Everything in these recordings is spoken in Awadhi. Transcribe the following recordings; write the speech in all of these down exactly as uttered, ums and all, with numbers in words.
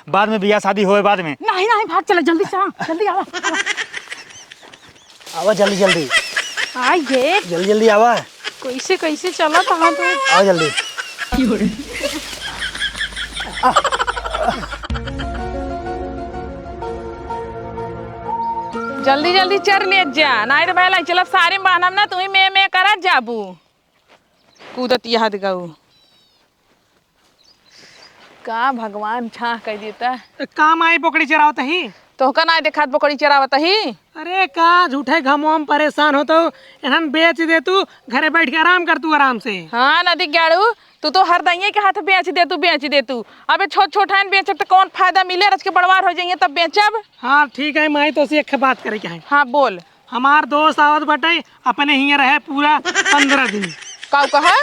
बाद में बियाह शादी होए बाद में। नहीं, नहीं, भाग चला, जल्दी चला, जल्दी आवा, आवा। आवा जल्दी, जल्दी। आइए। जल्दी, जल्दी आवा। कैसे, कैसे चला था तू? आवा जल्दी। जल्दी, जल्दी चर ले जा, नहीं तो मैं लाई चलब सारी बहनम ना, तू ही में, में करत जाबू। कूदत याद गऊ। का भगवान छाह कह देता। ए, का माई बोकड़ी चरावत ही? तोहका नाय देखात बोकड़ी चरावत ही? अरे का झूठे घमवा में परेशान होत हो, इन्हन बेच दे तू, घरे बैठ के आराम कर तू आराम से। हाँ नदी गाड़ू, तू तो हर दइये के हाथ बेच दे तू, बेच दे तू। अबे छोट छोट हन बेचब त कौन फायदा मिले, रच के बड़वार हो जाइए तब बेचब। हाँ ठीक है माई, तो से एक बात करे के है। हाँ बोल। हमार दोस्त आवत बाटे, अपने हियाँ रहे पूरा पन्द्रह दिन। काऊ कहा?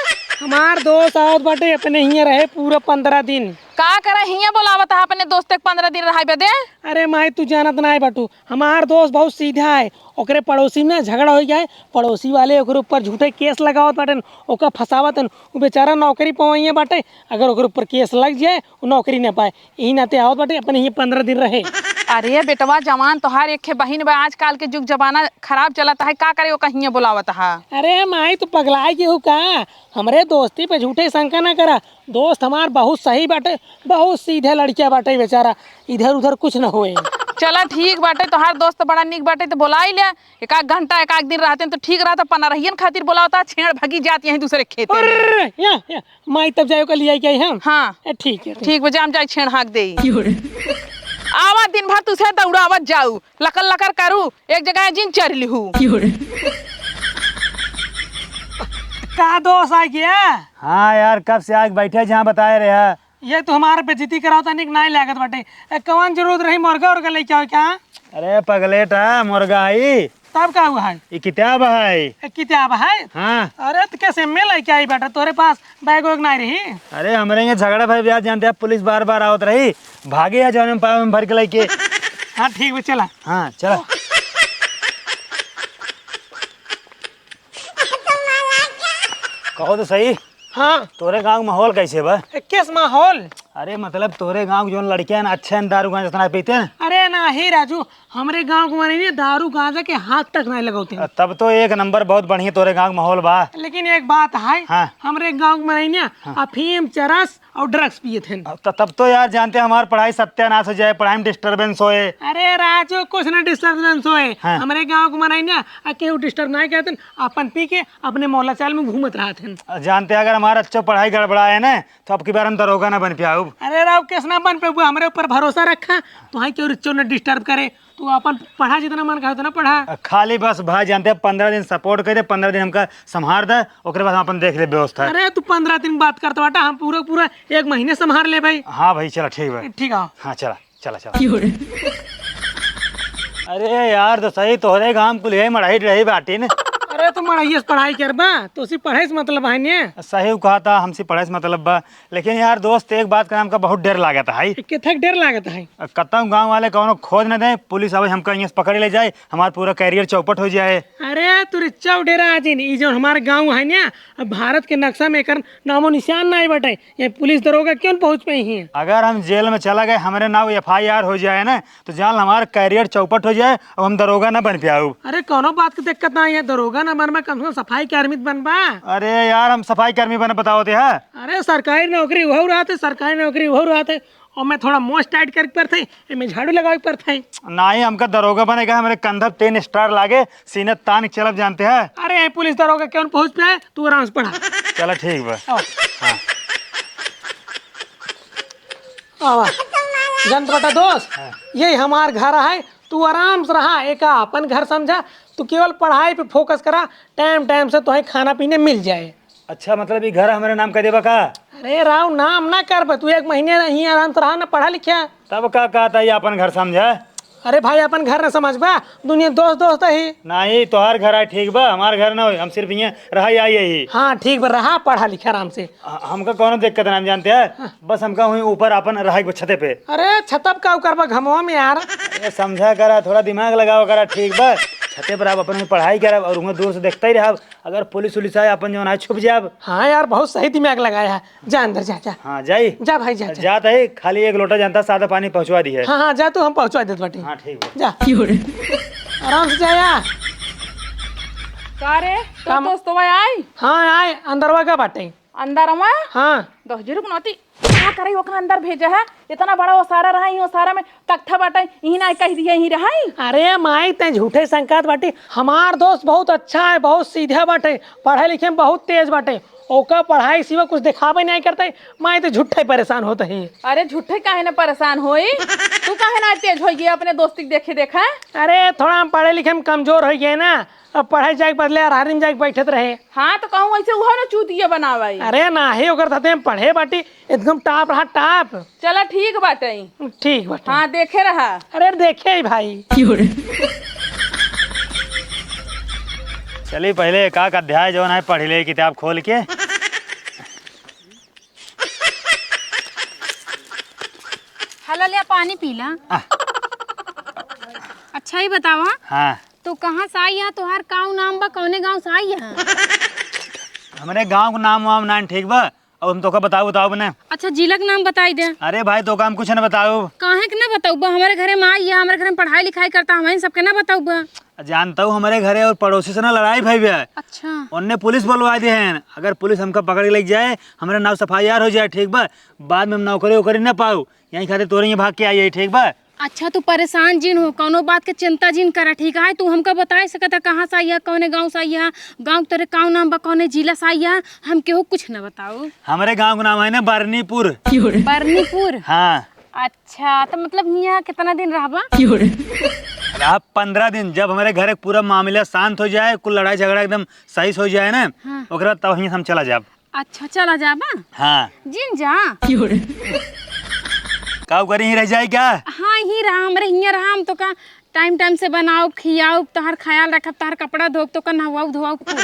हमार दोस्त आवत बाटे, अपने हियाँ रहे पूरा पन्द्रह दिन। का करे हियाँ बोलावत है अपने दोस्त के पन्द्रह दिन रहाई बदे? अरे माई, तू जानत नाय बाटू, हमार दोस्त बहुत सीधा है। ओकरे पड़ोसी में झगड़ा हो गया है, पड़ोसी वाले ओकरे ऊपर झूठे केस लगावत बाटेन, ओका फंसावत हन। उ बेचारा नौकरी पवैया बाटे, अगर ओकरे ऊपर केस लग जाए, उ नौकरी ना पाए। यही नाते आवत बाटे, अपने ही पन्द्रह दिन रहे। अरे बेटवा जवान, तोहार एक बहिन बा। आजकल के जुग जमाना खराब चलत है, का करे ओका हियाँ बोलावत हा? अरे माई, तू पगलाए गेहू का? हमरे दोस्ती पे झूठे शंका ना करा। दोस्त हमार बहुत सही बाटे, बहुत सीधे लड़किया बाटे बेचारा, इधर उधर कुछ न होए। चला ठीक बाटे, तोहार दोस्त बड़ा निक बाटे तो बोलाई ले, एक आध घंटा एक आध दिन रहते तो ठीक रहता। पनरहियन खातिर बोलावता, छेड़ भगी जात यहीं दूसरे खेते में। अरे, या, या, माई तब जाए ओका लियाई के आई हम। हाँ। ए, ठीक है, ठीक। ठीक बा, जाम जाई छेड़ हाँक देई। क्यों रे? आवा दिन भर तुसे दौड़ावत जाऊ, लकर लकर करू, एक जगह जिन चर लिहू। क्यों रे? का दोस्त आ गया? हाँ यार, कब से आके बैठे जहाँ बताए रहे। ये तो हमार बेइज्जती करावता निक नाई लागत बाटे। ए, कौन जरूरत रही मुर्गा उर्गा लेके आओ क्या? अरे पगलेट है, मुर्गा आई। तब का हुआ है? ई किताब है। ए, किताब है? हाँ। अरे तो कैसे में लेके आई बेटा, तोरे पास बैग वैग नाई रही? अरे हमरे यहाँ झगड़ा भाई ब्याज जानते हैं, पुलिस बार बार आवत रही, भागे है जौन में पावे में भर के लेके। हाँ ठीक बा, चला। हाँ चला। कहो तो सही। हाँ। तोरे गाँव के माहौल कैसे बा? ए, किस माहौल? अरे मतलब तोरे गाँव के जौन लड़के हैं ना, अच्छे हैं, दारू गांजा इतना पीते हैं? अरे नाही राजू, हमरे गाँव के माने ने दारू गांजा के हाथ तक नहीं लगावते हैं। तब तो एक नंबर, बहुत बढ़िया तोरे गाँव के माहौल बा। लेकिन एक बात है, हाँ। हमरे गाँव के माने ने हाँ। अफीम, चरस और drugs पिए थे। त-, तब तो यार जानते हैं हमार पढ़ाई सत्यानाश हो जाए, पढ़ाई में disturbance होए। अरे राजू, कुछ ना disturbance होए। हाँ। हमरे गाँव के माने ने आ केहू disturb नहीं करते, अपन पी के अपने मोहल्ला चाल में घूमत रहत हन। जानते, अगर हमार अच्छो पढ़ाई गड़बड़ाए न, तो अब की बार हम दरोगा ना बन पाउब। अरे राव, कैसे ना बन पेबू? हमरे ऊपर भरोसा रखा, तुहाई केहू रिच्चो न disturb करे। तू अपन पढ़ा, जितना मन कहे उतना पढ़ा। खाली बस भाई जानते, पन्द्रह दिन support करे, पन्द्रह दिन हमका संभार दे, ओकरे बाद हम अपन देख ले व्यवस्था। अरे तू पन्द्रह दिन बात करत बाटा, हम पूरा पूरा एक महीने संभार लेबे भाई। हाँ भाई, चला ठीक बा। ठीक है। हाँ चला। चला, चला। क्यों रे? अरे यार, तो सही, तोहरे गांव कुल यही मड़ही डढ़ी बाटी ने। अरे, तो मड़हिए से पढ़ाई करबा, तो उसी पढ़ाई से मतलब है ने। सही कहत हा, हमसे पढ़ाई से मतलब बा। लेकिन यार दोस्त, एक बात का हमका बहुत डर लागत है। किथक डर लागत है? कतौ गांव वाले कौनो खोज न दे, पुलिस आवे हमका यहाँ से पकड़ ले जाए, हमार पूरा career चौपट हो जाए। अरे, तू रिच्चा उडेरा आजिन, ई जो हमार गांव है ना, अब भारत के नक्शा में एकर नामो निशान नहीं बटे। ये पुलिस दरोगा क्यों न पहुँच पाई हैं? अगर हम जेल में चला गए, हमरे नाव FIR हो जाए ना, तो जान हमार career चौपट हो जाए, अब हम दरोगा ना बन पाउब। अरे, कौनो बात की दिक्कत ना है, दरोगा ना बनबा, कम से कम सफाई कर्मी तो बनबा। अरे यार, हम सफाई कर्मी बने बताओ थे, हाँ? अरे, सरकारी नौकरी वहू रहत है, सरकारी नौकरी वहू रहत है, और मैं थोड़ा मोछ tight करके पड़त है, एमे झाड़ू लगावे के पड़त है। नहीं, हमका दरोगा बने का, हमरे कंधा पे ten star लागे, सीने तान के चलब जानते हैं। अरे, पुलिस दरोगा क्यों न पहुँच पाए, तू आराम से पढ़ा। चला ठीक बा। आओ। हाँ। आवा। जानत बाटा दोस्त, हाँ। ये हमार घर है, तू आराम से रहा, एका अपन घर समझा, तू केवल पढ़ाई पे focus करा, time time से तोहे खाना पीने मिल जाए। अच्छा, मतलब ई घर हमरे नाम कर देबा का? अरे राव, नाम ना करबे, तू एक महीने ही आराम से रहा ना, पढ़ा लिखा। तब का कहता है अपन घर समझा? अरे भाई, अपन घर ना समझबा, दुनिया दोस्त दोस्त ही। नहीं, तोहार घर है ठीक बा, हमार घर ना होई, हम सिर्फ यहाँ रहा आई यही। हाँ ठीक बा, रहा, पढ़ा लिखा आराम से। ह-, हमका कौनो दिक्कत ना, जानते हैं? हाँ। बस हमका वहीं ऊपर अपन रहे के छते पे। अरे छतप का करबा घमवा में यार? अरे समझा करा, थोड़ा दिमाग लगावा करा, ठीक बा? छते पर आप अपन पढ़ाई करब और उन्हें दूर से देखते ही रहब। अगर पुलिस उलिस आए, अपन जौन आए, छुप जाब। हाँ यार, बहुत सही दिमाग लगाया है। जा अंदर जा, जा। हाँ, जाई। जा भाई, जा, जा। जात है, खाली एक लोटा जानता सादा पानी पहुँचवा दी है। हाँ, हाँ, जा तू, हम पहुँचवा देत बाटी। हाँ, ठीक बा। जा। आराम से जा यार। का रे, तो काम दोस्तवा आई? हाँ, आए, अंदरवा का बाटे। अंदरवा? हाँ। दस जीरो के नौती। का करे ओका अंदर भेजे है? इतना बड़ा ओसारा रहा, ई ओसारा में तख्ता बाटे, यही ना कह दिए, यही रहा। अरे माई, तैं झूठे संकात बाटी। हमार दोस्त बहुत अच्छा है, बहुत सीधा बाटे, पढ़े लिखे में बहुत तेज बाटे। ओका पढ़ाई सिवा कुछ दिखावे नहीं करते। माई, तो झूठे परेशान होत है। अरे झूठे काहे ना परेशान होई? तू काहे ना तेज होई गई अपने दोस्ती के देखे देखा? अरे थोड़ा हम पढ़े लिखे में कमजोर हो गए ना, अब पढ़ाई जाए के बदले अरहरी में जाए के बैठत रहे। हाँ, तो कहूँ वैसे उहो ना चूतिया बनावे। अरे नाही, ओकर साथे हम पढ़े बाटी, एकदम top रहा, top। चला, ठीक बाटे। ठीक बाटे। हाँ, देखे रहा। अरे, देखे ही भाई। चली, पहले एक आध अध्याय जौन है, पढ़ ले किताब खोल के। हला, ले पानी पी ला। आ। अच्छा, ही बतावा। हाँ। तो कहाँ से आई है, तोहार काऊ नाम बा, कौने गाँव से आई है? हमरे गाँव के नाम वाम ना ठीक बा, अब हम तोका बताऊ, बताऊ ने। अच्छा, जिला के नाम बताई दे। अरे भाई, तोका हम कुछ न बताऊ। काहे के ना बताऊ बा? हमरे घरे में आई है, हमरे घरे में पढ़ाई लिखाई करता, हमें सबके ना बताऊ बा। जानता हूँ, हमरे घरे और पड़ोसी से ना लड़ाई भई बा। अच्छा। उनने पुलिस बुलवा दे हैं। अगर पुलिस हमका पकड़ के लेके जाए, हमरे नाव से एफ आई आर हो जाए, ठीक बा? बाद में हम नौकरी वोकरी ना पाऊ। यही खातिर तोरे यहाँ भाग के आई है, ठीक बा? अच्छा, तू परेशान जिन हो, कौनो बात के चिंता जिन करा, ठीक है? तू हमका बताए सकत है कहाँ से आई है, कौने गाँव से आई है, गाँव के तोरे काऊ नाम बा, कौने जिला से आई है, हम केहू कुछ न बताऊ। हमरे गाँव के नाम है ना बरनीपुर। बरनीपुर? हाँ। अच्छा, तो मतलब हियाँ कितना दिन रहबा? रहा पन्द्रह दिन। जब हमरे घर के पूरा मामला शांत हो जाए, कुल लड़ाई झगड़ा एकदम सही से हो जाए ना, हाँ। ओकरे बाद तब हियाँ से हम चला जाब। अच्छा, चला जाबा? हाँ। जिन जा। का करी, ही रह जाए क्या? हाँ, ही रहा, हमरे हियाँ रहा, हम तोका टाइम टाइम से बनाउब, खियाउब, तोहार ख्याल रखब, तोहार कपड़ा धोब, तोका नहवाउब, धोआउब खूब।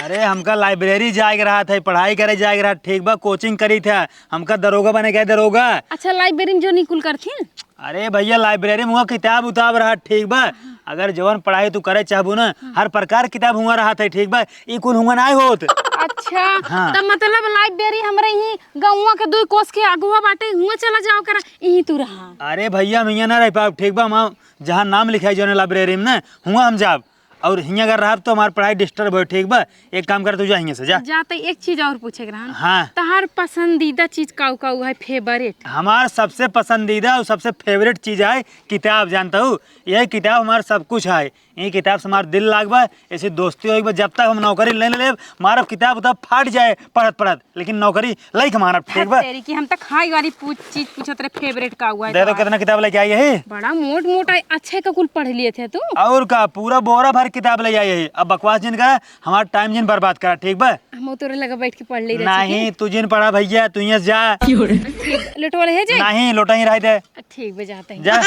अरे, हमका लाइब्रेरी जाए के रहत है, पढ़ाई करे जाए के रहत, ठीक बा, कोचिंग करी था, हमका दरोगा बने के, दरोगा। अच्छा, लाइब्रेरी में जो निकुल करथिन? अरे भैया, लाइब्रेरी में हुआ किताब उताब रहा, ठीक बा? अगर जवन पढ़ाई तू करे चाहबू ना, हाँ। हर प्रकार किताब हुआ रहा था, ठीक बा? ई कुल हुआ नाय होत। अच्छा, हाँ। त मतलब लाइब्रेरी हमरे ही गौवा के दुई कोस के अगुआ बाटे, हुआ चला जाओ करा, यहीं तू रहा। अरे भैया, हम हियाँ ना रह पाउब, ठीक बा? हम जहाँ नाम लिखाई जौन लाइब्रेरी में ना, हुआ हम जाब। और हियाँ अगर रहब तो हमार पढ़ाई डिस्टर्ब होई, ठीक बा? एक काम कर, तू जा हियाँ से, जा। जा, त एक चीज और पूछे के रहन। हाँ। तहार पसंदीदा चीज काऊ काऊ है, फेवरेट? हमार सबसे पसंदीदा और सबसे फेवरेट चीज है किताब, जानता हूँ? यही किताब हमार सब कुछ है। यही किताब से हमार दिल लाग बा, ऐसी दोस्ती होई बा। जब तक हम नौकरी ले लेब, मारब किताब उताब फाट जाए पढ़त पढ़त, लेकिन नौकरी लइके मारब, ठीक बा? तेरी की, हम त खाई वाली पूछ, चीज पूछत रहे, फेवरेट का हुआ है दे दो, तो? कितना किताब लेके आई है? बड़ा मोट मोटा, अच्छे का कुल पढ़ लिए थे तू। और का, पूरा बोरा भर किताब ले आई है। अब बकवास जिन करा, हमारा टाइम जिन बर्बाद करा, ठीक बा? हम तोरे लगे बैठ के पढ़ ले रहे, ठीक है? नहीं, तू जिन पढ़ा भैया, तू यहाँ जा। ठीक, लोटवा ले है जे? नहीं, लोटा ही रह दे। ठीक बा, जाते हैं। जा,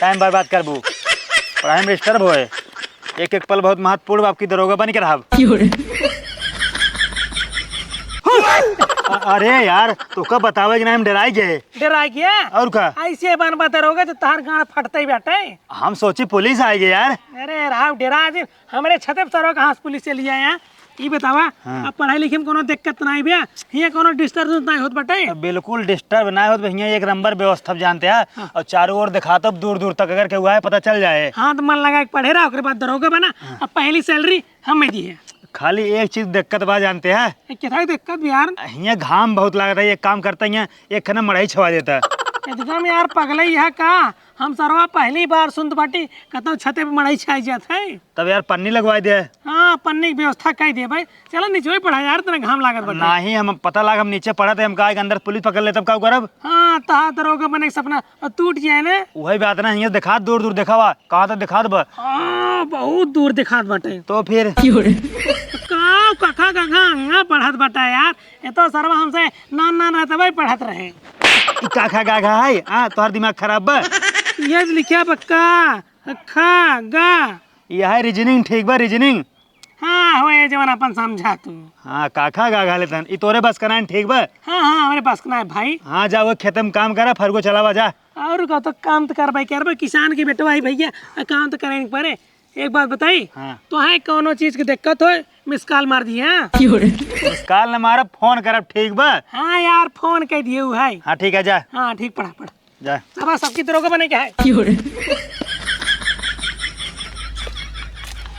टाइम बर्बाद करबू, पढ़ाई में डिस्टर्ब होए। एक एक पल बहुत महत्वपूर्ण बा, आपकी दरोगा बन के रहब। अ-, अरे यार, तोका बतावे के ना हम डराई गए। डराई गया? और का? ऐसे बन बा दरोगा तो तहार गांड फटते ही बैठे। हम सोची पुलिस आएगी यार। अरे राव, डरा जे, हमरे छते पर सरवा कहाँ से पुलिस चली आया? ई बतावा, हाँ। अब पढ़ाई लिखे में कोनो दिक्कत नाई बा? हियाँ कोनो डिस्टर्बेंस नाई होत बाटे? अब बिल्कुल डिस्टर्ब नाई होत बा, हियाँ एक नंबर व्यवस्था जानते हैं। हाँ। और चारों ओर दिखात दूर दूर तक, अगर केहू आए पता चल जाए। हाँ, तो मन लगा के पढ़े रहा, ओकरे बाद दरोगा बना। हाँ। अब पहली सैलरी हमें दी है। खाली एक चीज दिक्कत बा जानते हैं? ए, कितना दिक्कत बा यार? हियाँ घाम बहुत लागत है, एक काम करते हैं, एक खाना मड़ई छवा देता। एकदम यार पगलई है का? हम सरवा पहली बार सुनत बाटी, कतौ छते पे मड़ई छाई जात है। तब यार पन्नी लगवाई दे। हाँ, पन्नी की व्यवस्था कई दे भाई। चला निचवे पढ़ा यार, इतना घाम लागत बाटे। नहीं, हम पता लाग, हम नीचे पढ़त है, हम कहा कि अंदर पुलिस पकड़ ले, तब का करब? हाँ, तहा दरोगा बने के सपना टूट जाए ने। वही बात ना, हियाँ दिखात, दूर दूर देखावा, कहाँ तक दिखात बा? हाँ, बहुत दूर दिखात बाटे। तो फिर? का कखा गघा अंगा पढ़त बाटे यार, ये तो सरवा हमसे नान नान रहते भाई पढ़त रहे। ई कखा गघा है? हाँ, तोहर दिमाग खराब बा। ये लिखा बा का? खा, गा। यह है रीजनिंग, ठीक बा, रीजनिंग। हाँ, होए जवन अपन समझा तू। हाँ, काखा गा गा लेतन। ई तोरे बस का नाहीं, ठीक बा? हाँ, हाँ, हमरे बस का नाहीं भाई। हाँ, जा वो खेते में काम करा, फरगो चलावा जा। और का तो काम तो करबे, करबे, किसान के बेटवा है भैया, आ काम तो करे के पड़े। एक बात बताई? हाँ। तोहे कौनो चीज के दिक्कत होय, मिस कॉल मार दिहे, हाँ? मिस कॉल न मारब, फोन करब, ठीक बा? हाँ यार, फोन कइ दिहे उ है। हाँ, ठीक है, जा। हाँ, ठीक, पढ़ा, पढ़। जा। अब सबकी दरोगा बने के है।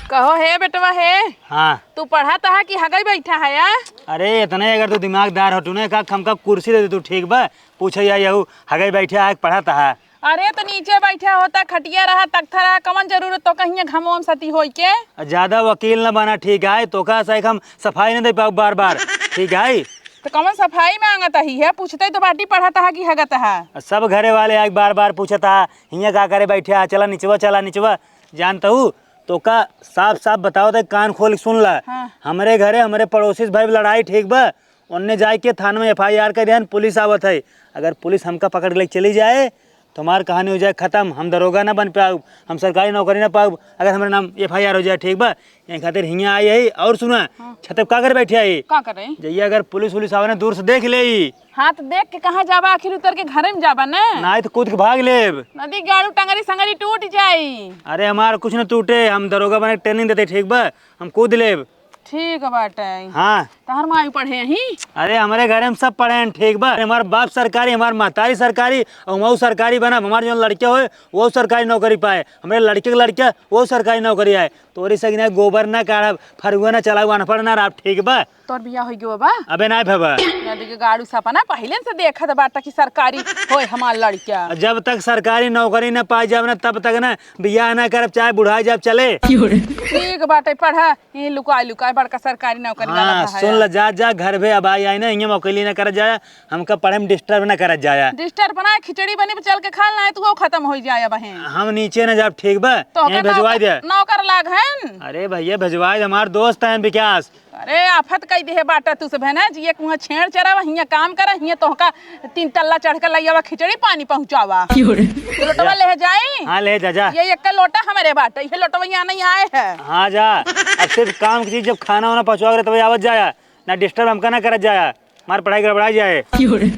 कहो हे बेटवा हे। हाँ। तू पढ़त हा कि हगई बैठा हा या? अरे इतने अगर तू दिमागदार होतू ना, का हमका कुर्सी दे दे तू, ठीक बा? पूछे या यहू हगई बैठा हा कि पढ़त हा? अरे तो नीचे बैठा होता, खटिया रहा, तख्ता रहा, कवन जरूरत तोका हियाँ घामवा में सती होई के? आ, ज्यादा वकील न बना, ठीक है? तोका से हम सफाई न दे पाउब बार बार, ठीक है? तो कवन सफाई माँगत ही है? पूछते तो बाटी पढ़त हा कि हगत हा? आ, सब घरे वाले आके बार बार पूछत हा, हियाँ का करे बैठा हा, चला निचवा, चला निचवा। जानत हू, तोका साफ साफ बतावत ही, कान खोल के सुन ला। हाँ। हमरे घरे हमरे पड़ोसी से भइल लड़ाई, ठीक बा? ओन्ने जाइके थाना में एफ आई आर कइ देहन, पुलिस आवत है। अगर पुलिस हमका पकड़ के लेके चली जाए, तो हमार कहानी हो जाए खतम। हम दरोगा ना बन पाउब, हम सरकारी नौकरी ना पाउब, अगर हमरे नाम एफ आई आर हो जाए, ठीक बा? यही खातिर हियाँ आई है। और सुना, हाँ। छते पे का करे बैठे आई? का करे? जइया अगर पुलिस उलिस आवे ना, दूर से देख लेई। हाँ, तो देख के कहाँ जाबा, आखिर उतर के घरे में जाबा ना। नाहीं तो कूद के भाग लेब। नदी गाड़ू टंगरी संगरी टूट जाई। अरे हमार कुछ ना टूटे, हम दरोगा बने के training देते, ठीक बा? हम कूद लेब। ठीक बाटे। हाँ। तहर माई पढ़े ही? अरे हमरे घरे में सब पढ़े हैं, ठीक बा? अरे हमार बाप सरकारी, हमार महतारी सरकारी, और हम सरकारी बनब, हमार जौन लड़के होए वो सरकारी नौकरी पाए, हमरे लड़के के लड़के वो सरकारी नौकरी आए। तोरी सगी ना गोबर ना काढ़ब, फरुआ ना चलाऊ, अनपढ़ ना रहब, ठीक बा? तोर बियाह होइ गयो बा? अबे ना भवा। नदी के गाड़ू सपना पहिले से देखत बाटा कि सरकारी होए हमार लड़का। जब तक सरकारी नौकरी ना पाई जाब ना, तब तक ना बियाह ना करब, चाहे बुढ़ाई जाब चले। ठीक बाटे, पढ़ा। ये लुकाए लुकाए बड़का सरकारी नौकरी वाला हाँ, था सुन है। ल, जा, जा, घर भे अब आई, आई ना, हियाँ मौकेली ना करत जाया, हमका पढ़े में disturb ना करत जाया। Disturb ना, खिचड़ी बनी पे चल के खा लेना है, तू वो खत्म हो जाए बहन। हम नीचे ना जाब, ठीक बा? तो यहीं का भेजवाई दे। नौकर लाग हन। अरे भैया, भेजवाई दे, हमार दोस्त हैं विकास। अरे आफत कई देहे बाटा तू सब है ना, जी एक वहाँ छेड़ चरावा, हियाँ काम करा, हियाँ तोहका तीन तल्ला चढ़ के लइयावा, खिचड़ी पानी पहुँचावा। क्यों रे? लोटवा जा। ले जाई? हाँ, ले जा, जा। ये एक लोटा हमरे बाटे, ये लोटवा यहाँ नहीं आए है। हाँ, जा। अब सिर्फ काम की चीज, जब खाना वाना पहुँचवा के तब आवत जाया, ना disturb हमका ना करत जाया, हमार पढ़ाई गड़बड़ा जाए। क्यों रे? हे,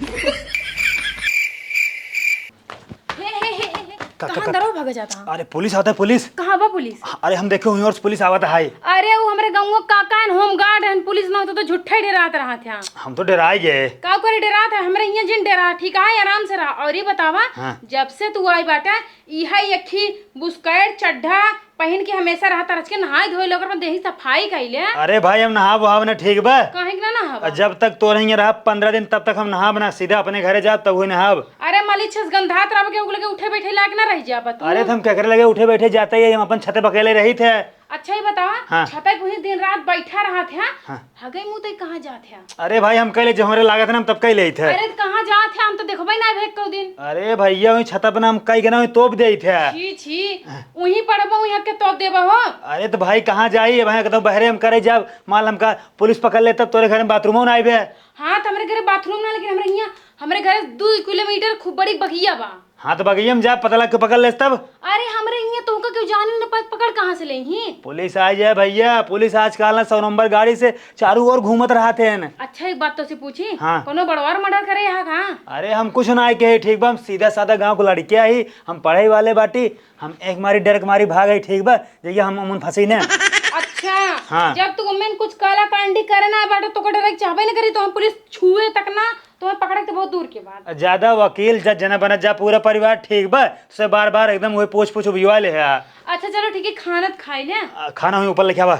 हे, हे, हे, हे। का, का, कहाँ का? अंदर हो भागा जाता है? अरे, पुलिस आवत है, पुलिस। कहाँ बा पुलिस? अरे, हम देखे हुई और पुलिस आवत है। अरे, वो हमरे गाँव का कान home guard हन, पुलिस ना होता तो झूठा ही डेरात रहा था। हम तो डेराई गए। का करे डेरात है? हमरे हियाँ जिन डेरा, ठीक है, आराम से रहा। और ये बतावा, हाँ। जब से तू आई बाटे, इहा एक ही बुस्कट चड्ढा पहिन के हमेशा रहत, रच के नहाए धोए ले, ओकर बाद देही सफाई कइले। अरे भाई, हम नहाब वहाब ना, ठीक बा? काहे के ना नहाबा? जब तक तोरे हियाँ रहब पन्द्रह दिन, तब तक हम नहाब ना, सीधा अपने घरे जाब, तब हुई नहाब। अरे मलिच्छस गंधात रहब, केहू के लगे उठे बैठे लायक ना रह जाबा तू। अरे तो हम केकरे लगे उठे बैठे जाते ही, हम अपन छते पे अकेले रही थे। अच्छा ही बतावा, हाँ। छते पे ही दिन रात बैठा रहत है, हाँ। हगई मुतई कहाँ जात है? अरे भाई, हम कइले जो हमरे लागत ना, हम तब कइले थे। अरे तो कहाँ जात है, हम तो देखबे ना भेक को दिन। अरे भैया, वही छता पे ना हम कई के ना वही तोप दे थे। छी छी, वहीं पड़बो, वहीं के तोप देबो हो। अरे तो भाई, कहाँ जाई, अब यहाँ के तो बहरे हम करे जाब, माल हमका पुलिस पकड़ ले, तब तोरे घर में बाथरूमो ना आइबे। हाँ, तो हमरे घरे बाथरूम ना, लेकिन हमरे हियाँ, हमरे घरे दू किलोमीटर खूब बड़ी बगिया बा। हाँ, तो बगिया में जा, पता लग के पकड़ लेस तब। अरे, हमरे हियाँ तोहका केहू जाने न पाए, पकड़ कहाँ से लेही? पुलिस आ जाए भैया, पुलिस आजकल ना सौ नंबर गाड़ी से चारू ओर घूमत रहत हैं। अच्छा, एक बात तोसे पूछी? हाँ। कोनो बड़वार मर्डर करे यहाँ का? अरे, हम कुछ ना आए के, ठीक बा, हम सीधा साधा गाँव के लड़के आई, हम पढ़े वाले बाटी, हम एक मारी डर के मारी भाग आई, ठीक बा, जइया हम उमन फंसी ने। अच्छा, हाँ। जब तू उमन कुछ काला कांडी करे ना बाटे, तो को डरे के चाहबे न करी, तो हम पुलिस छुए तक ना, तुम्हें पकड़े के तो बहुत दूर के बात। ज्यादा वकील जज जना बनत जा, पूरा परिवार ठीक बा, से बार बार एकदम वही पूछ पूछ उबियवा ले है। अच्छा चलो ठीक है, खाना तो खाई ले। आ, खाना हुई ऊपर लेके आवा।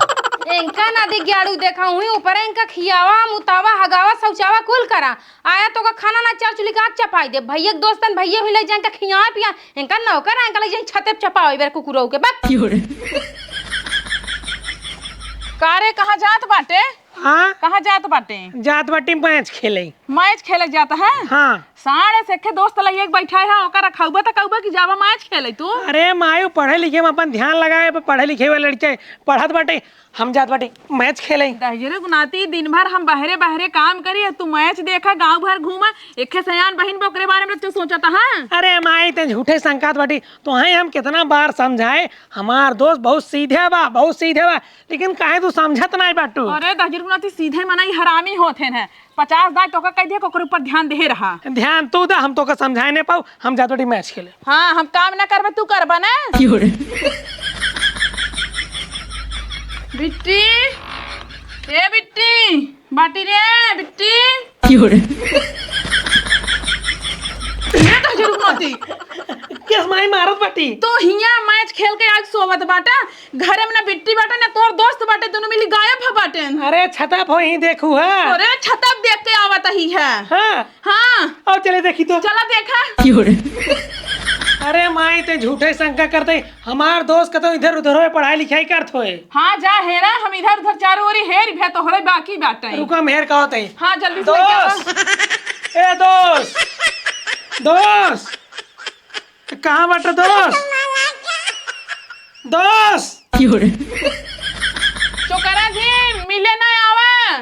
इनका ना दे ग्याड़ू देखा हुई ऊपर, इनका खियावा, मुतावा, हगावा, शौचावा कुल करा। आया तो का खाना ना, चार चुली का आग चपाई दे। भैया के दोस्तन भैया हुई ले जाए इनका खियावा पिया, इनका नौकर है, इनका ले जाए छते पे चपावे बेर कुकुरऊ के बक। का रे, कहाँ जात बाटे? हाँ? कहाँ जात बाटे? जात बाटी मैच खेले। मैच खेले जात है? हाँ। साढ़े से एक दोस्त लइया के बैठा है, ओकर रखौबा त कौबा कि जावा मैच खेले तू? अरे मायू, पढ़े लिखे में अपन ध्यान लगाए, पर पढ़े लिखे वाले लड़के पढ़त बाटे, हम जात बाटे मैच खेले। दहिजरे गुनाती, दिन भर हम बहरे बहरे काम करी, तू मैच देखा, गाँव भर घूमा, एके सयान बहिन बा, ओकरे बारे में तू सोचत हा? अरे माई, ते झूठे संकात बाटी, तोहे हम कितना बार समझाए, हमार दोस्त बहुत सीधे बा, बहुत सीधे बा, लेकिन काहे तू समझत नाई बाटू? अरे दहिजरे गुनाती, सीधे मनई हरामी होत हैं, पचास दाई तोका कह दिया, ओकरे ऊपर ध्यान दे रहा। ध्यान तू दे, हम तोका समझाए नहीं पाऊ, हम जात बाटी मैच खेले। हाँ, हम काम ना करबे, तू करबा ना। क्यों रे? बिट्टी, ए बिट्टी, बाटी रे बिट्टी। क्यों रे? ये तो जरूर बाटी। केस माई मारत बाटी? तो हिया मैच खेल के आज सोवत बाटा, घरे में ना बिट्टी बाटे ना तोर दोस्त बाटे, दुनू मिली गायब ह बाटेन। अरे छतप हो ही देखू है। अरे छतप देख के आवत ही है। हाँ। हाँ। आओ चले देखी तो। चला देखा। अरे माई ते झूठे शंका करते, हमार दोस्त कतौ इधर उधर होए, पढ़ाई लिखाई करत होए। हाँ जा हेरा, हम इधर उधर चारों ओरी हेर भे तोहरे बाकी बाटे। रुका हम हेर का होते। हाँ जल्दी से लेके आवा। दोस्त, ए दोस्त, दोस्त, कहाँ बाटे दोस्त? दोस्त। चोकरा जी मिले ना आवा।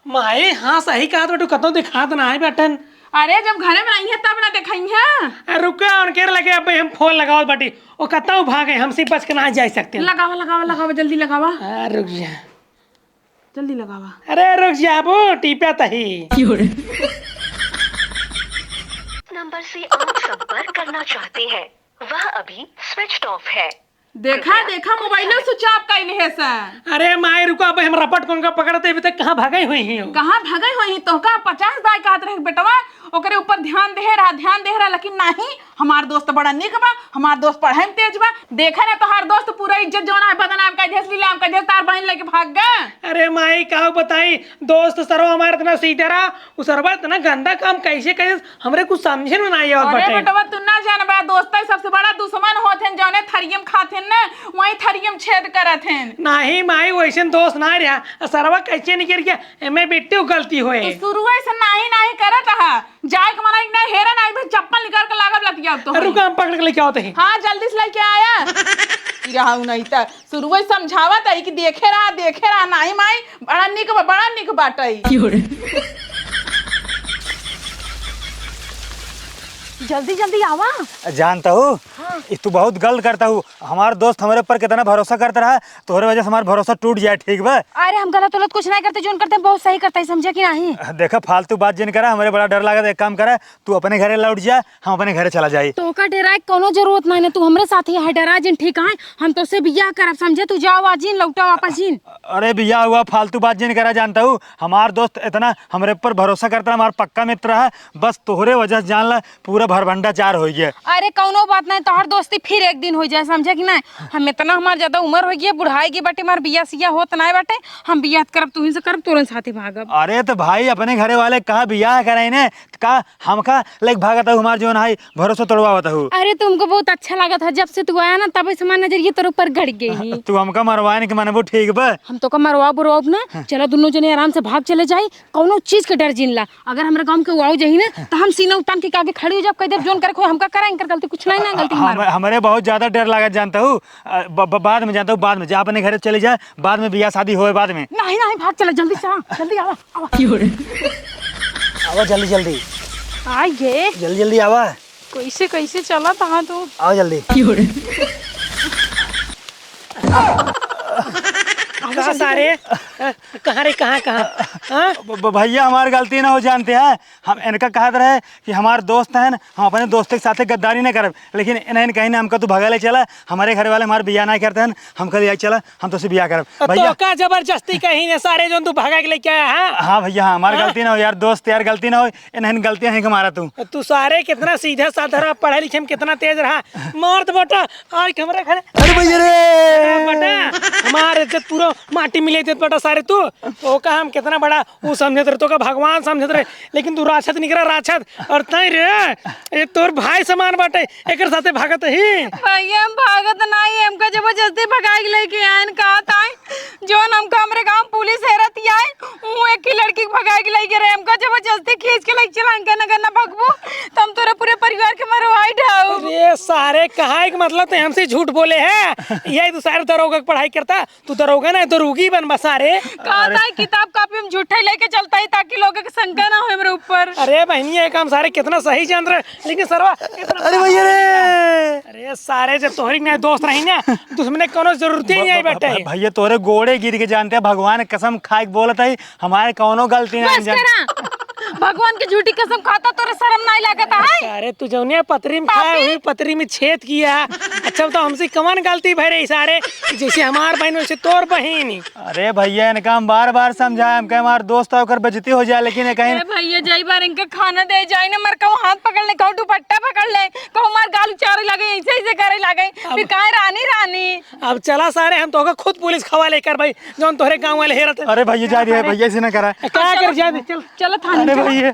माई, हाँ, सही कहत बाटू, कतौ दिखात ना है बेटन। अरे, जब घरे में नहीं है, तब ना देखई है। अरे, रुका, उनके लगे अब हम फोन लगावत बाटी। ओ, कतौ भागे, हमसे बच के ना जाए सकते। लगावा, लगावा, लगावा, जल्दी लगावा। अरे, रुक जा। जल्दी लगावा। अरे, रुक जा, वो टीपा तही। नंबर से आप संपर्क करना चाहते हैं, वह अभी switched off है। देखा, कृपया देखा, मोबाइलो switch off कइले है सन। अरे माई, रुका, अब हम रपट कौन का पकड़ते, अभी तक कहाँ भगई हुई ही हो? कहाँ भगई हुई ही? तोहका पचास दाई कहत रहे, "बेटवा, ओकरे ऊपर ध्यान देहे रहा, ध्यान देहे रहा," लेकिन नाही, हमार दोस्त बड़ा निक बा, हमार दोस्त पढ़े में तेज बा। देखा ना, तोहार दोस्त पूरा इज्जत जौन है बदनाम कर देस, लीलाम कर देस, तार बहिन लेके भाग गा। अरे माई, का बताई, दोस्त सरवा हमार इतना सीधा रहा, उ सरवा इतना गंदा काम कैसे करे, हमरे कुछ समझे में नाही आवत अरे बाटे। बेटवा, तू ना जानबा, दोस्ते सबसे बड़ा दुश्मन होत हैं, जौने थरियम खात हैं ना, वही थरियम छेद करत हैं। नाही माई, वैसन दोस्त ना रहा, आ सरवा कैसे निकल गया, एमे बिट्टी गलती होए। तो शुरुए से नाही नाही करत हा, जाए के मना एक ना हेरा नाही, भाई चप्पल निकाल के लागब लतिया तो अरे रुका, हम पकड़ के लेके आवत ही। हाँ, जल्दी से लेके आया। ई रहा उ नहीं त शुरुए समझावत है कि देखे रहा, देखे रहा, नाही माई, बड़ा निक बा, बड़ा निक बाटई। जल्दी, जल्दी आवा। जानता हूँ, हाँ। ई तू बहुत गलत करता हूँ। हमार दोस्त हमरे ऊपर कितना भरोसा करता रहा, तोहरे वजह से हमार भरोसा टूट जाए, ठीक बा? अरे, हम गलत उलत कुछ नहीं करते, जोन करते हैं बहुत सही करते हैं, समझे कि नहीं? देखा, फालतू बात जिन करा, हमरे बड़ा डर लागत, एक काम करा, तू अपने घरे लौट जा, हम अपने घरे चला जाई। तोका डेराए के कौनो जरूरत नाही ना, तू हमरे साथ ही है, डेरा जिन, ठीक है? हम तोसे बियाह करब, समझे? तू जाओ आज ही, लौटा वापस ही। अरे बियाह हुआ, फालतू बात जिन करा, जानता हूँ, हमार दोस्त इतना हमरे ऊपर भरोसा करता, हमार पक्का मित्र है, बस तोहरे वजह से जान ला, पूरा भरभंडाचार हो गया। अरे कौनो बात नहीं, तोहर दोस्ती फिर एक दिन हो जाए, समझे कि नहीं? हम इतना, हमार ज्यादा उम्र हो गई, बुढ़ाई गई बाटे, हमार बियाह सियाह होत नहीं बाटे, हम बियाह करब, तू ही से करब, तोरन साथे भागब। अरे तो भाई, अपने घरे वाले कहा बियाह कराई ने, का हमका लाइक भागत हूँ, हमार जोन हाई भरोसा तोड़वावत हूँ। अरे, तुमको बहुत अच्छा लागत है, जब से तू आया ना, तब से हमार नजरिया तोर ऊपर गड़ गई ही। तू हमका मरवाए के मनबू, ठीक बा? हम तोका मरवा बुरवाब ना। हाँ। चला, दुनो जने आराम से भाग चले जाई, कौनो चीज के डर जिन ला। अगर हमरा गाँव के आऊ जाई ना, तो हम सीना उतान के आगे खड़ी हो जाब, कह देब, "जोन करे खोए हमका करा, इनकर गलती कुछ नहीं ना, गलती हम, हमार।" हमरे बहुत ज्यादा डर लागत, जानता हूँ। अ, ब-, ब-, बाद में जानता हूँ, बाद में जा, अपने घरे चले जा, बाद में बियाह शादी होए बाद में। नहीं, नहीं, भाग चला, जल्दी से आ, जल्दी आवा, आवा। आवा जल्दी जल्दी। आ ये। जल्दी जल्दी आवा। कैसे, कैसे चला था तू? आवा जल्दी। कहाँ सारे? कहाँ रे, कहाँ, कहाँ? हाँ? ब-, ब-, भैया, हमार गलती ना हो, जानते हैं, हम इनका कहत रहे कि हमार दोस्त हैं, हम अपने दोस्त के साथे गद्दारी ना करब, लेकिन इन्हें कहीं ना हमका तू भगा ले चला, हमारे घर वाले हमार बियाह ना करते हैं, हमका ले चला, हम तोसे बियाह करब। तो भैया। का जबरदस्ती कहीं ने सारे जोन तू भगा के लेके आया, हाँ? हाँ भैया, हाँ, हमार हाँ? गलती ना हो यार, दोस्त यार, गलती ना हो, इन्हें गलतियाँ हैं हमारा तू। तू सारे कितना सीधा साधा रहा, पढ़े लिखे में कितना तेज रहा, मार दे बेटा, आज के हमारे घरे। अरे भैया रे। बेटा, हमार इज्जत पूरा माटी मिले देत बेटा सारे तू, तो का हम कितना बड़ा वो समझत रहे, तो का भगवान समझत रहे, लेकिन तू राक्षस निकला राक्षस। और तय रे, ये तोर भाई समान बाटे, एकर साथे भागत ही। भैया, हम भागत नाही, हमका जबरदस्ती भगाए के लेके आयन, कहा ताई, जोन हमका हमरे गांव पुलिस हेरत ही आए, वो एक ही लड़की के भगाए के लेके रहे, हमका जबरदस्ती खींच के लेके चला, इनका नगर ना भगबू, तो हम तोरा पूरे परिवार के मरवाई ढाऊ। अरे सारे, कहा एक मतलब तो हमसे झूठ बोले है, यही तो सारे दरोगा की पढ़ाई करता, तू दरोगा ना, दरोगी बनबा सारे। कहा ताई किताब कॉपी में झूठे लेके चलता ही ताकि लोगों के शंका ना हो हमरे ऊपर। अरे बहनी, ये काम सारे कितना सही जान रहे, लेकिन सरवा इतना अरे भैया रे। अरे सारे, जब तोहरी नहीं दोस्त रही ना, दुश्मन के कोनो जरूरत ही नहीं आई ब-, ब-, बैठे। भ-, भैया तोरे गोड़े गिर के जानते हैं, भगवान कसम खाए के बोलत है, हमारे कोनो गलती नहीं बस जान- करा। भगवान की झूठी कसम खाता, तोरे शर्म नाहीं लागत है? सारे, तू जौनिया पतरी में खाए, पापी। वही पतरी में छेद किया। अच्छा, तो हमसे कौन गलती भई रही सारे? जैसे हमार बहिन, वैसे तोर बहिन। अरे भइया, इनका हम बार बार समझाए, हम कहे हमार दोस्त है, ओकर बेइज्जती हो जाए, लेकिन ये कहीं ए भइया, जई बार इनका खाना दे जाए ना, मर कहूँ हाथ पकड़ ले, कहूँ दुपट्टा पकड़ ले, कहूँ मार गाल उचारे लगे, ऐसे ऐसे करे लगे, फिर अब काहे रानी रानी? अब चला सारे, हम तोहका खुद पुलिस खवा लेकर भाई, जौन तोहरे गाँव वाले हेरत हैं। अरे भइया, जा रही है भइया, ऐसे ना करा। क्या कर, जा दे, चल। चलो थाने अरे चलो। भइया।